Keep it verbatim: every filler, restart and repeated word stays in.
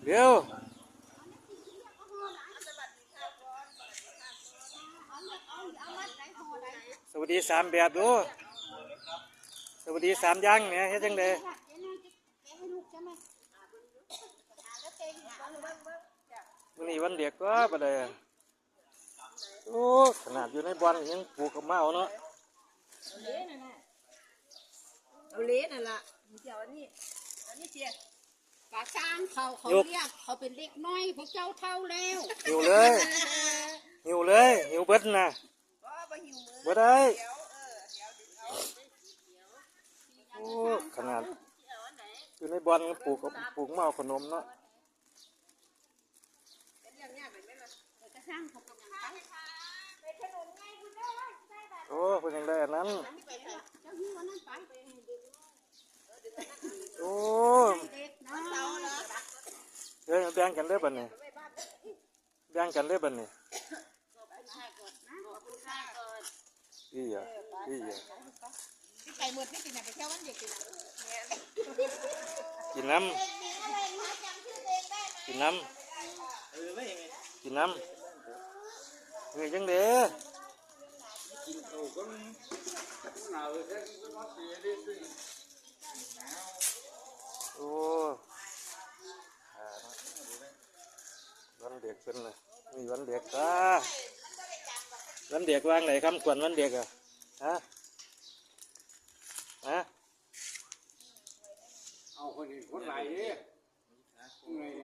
เร็ว สวัสดีสามแบบดู สวัสดีสามอย่างเนี่ย เฮ็ดจั่งใด๋ มื้อนี้วันเด็กก็บ่ได้ โอ้ ขนาดอยู่ในบ่อนยังปลูกกับเมาเนาะ เอาเลนนั่นล่ะ เดี๋ยวอันนี้ อันนี้เจีย กะสร้างเขา เขา ยก เรียกเขาเป็นเด็กน้อย พวกเจ้าเฒ่าแล้ว หิวเลย หิวเลย หิวเบิดนะ บ่ บ่หิวมื้อ บ่ได้ เดี๋ยว เออ เดี๋ยวดึงเอา โอ้ ขนาด อยู่ในบ่อนยังปลูก ปลูกเมาขนมเนาะ เป็นเรื่องยากเลยไหมล่ะ เออ กะสร้างเขาเป็นอย่างนั้น โอ้ เพิ่นยังได้อันนั้น อันนี้ไปใส่ เจ้าหิ้วอันนั้นไป โอ้ เด็กเนาะ เดี๋ยวแบ่งกันเด้อบัดนี้ แบ่งกันเด้อบัดนี้ อีหยา อีหยา ที่ไก่หมดนี่กินน่ะ ไปเที่ยววันเด็กกินน่ะ กินน้ำ กินน้ำ กินน้ำ เฮ้ย จั่งใด๋ โอ้ วันเด็กเพิ่นน่ะ มีวันเด็ก อ่า วันเด็กวางไหน คำขวัญวันเด็กอะ ฮะ ฮะ เอาคนเห็นคนหลายเด้ เมื่อย